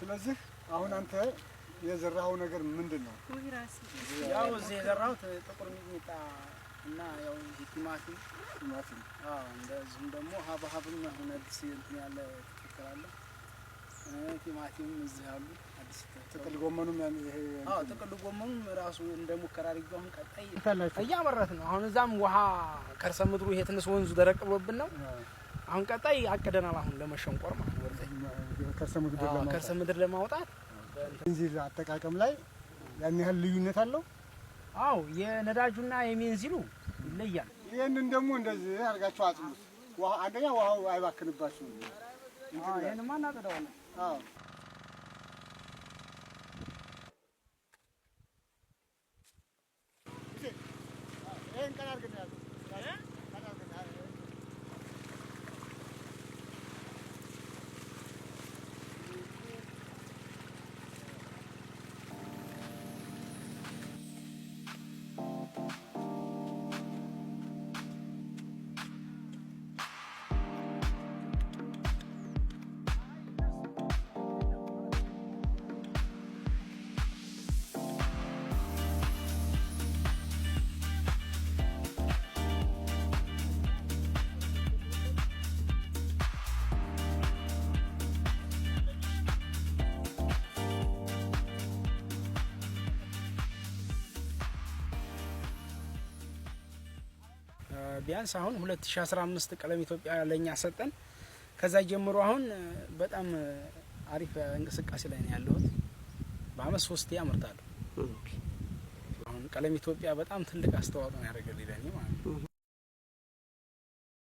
ስለዚህ አሁን አንተ የዘራኸው ነገር ምንድን ነው? ያው እዚህ የዘራሁት ጥቁር ሚጥሚጣ እና ያው ቲማቲም። ቲማቲም። አዎ፣ እንደዚሁም ደግሞ ሀብሀብም አሁን አዲስ እንትን ያለ ትክክል አለ። ቲማቲም እዚህ አሉ አዲስ። ጥቅል ጎመኑም ያን ይሄ? አዎ፣ ጥቅል ጎመኑም ራሱ እንደ ሙከራ አድርጌው አሁን ቀጣይ ታላችሁ እያመረት ነው። አሁን እዛም ውሃ ከርሰ ምድሩ ይሄ ትንሽ ወንዙ ደረቅ ብሎብን ነው። አሁን ቀጣይ አቅደናል። አሁን ለመሸንቆር ማለት ነው። ወደታች ከርሰ ምድር ለማውጣት። ከርሰ ምድር ለማውጣት። ቤንዚን አጠቃቀም ላይ ያን ያህል ልዩነት አለው? አዎ፣ የነዳጁና የቤንዚኑ ይለያል። ይህንን ደግሞ እንደዚህ አድርጋችሁ አጽዱት። ውሃ አንደኛ ውሃው አይባክንባችሁም። ይሄንማ እናጸዳዋለን። አዎ። ይሄን ቀና አድርገን ያዘው። ቀና አድርገን ያዘው። ቢያንስ አሁን 2015 ቀለም ኢትዮጵያ ለኛ ሰጠን። ከዛ ጀምሮ አሁን በጣም አሪፍ እንቅስቃሴ ላይ ነው ያለሁት። በአመት ሶስቴ አመርታለሁ። አሁን ቀለም ኢትዮጵያ በጣም ትልቅ አስተዋጽኦ ነው ያደረገልኝ ለኔ ማለት ነው።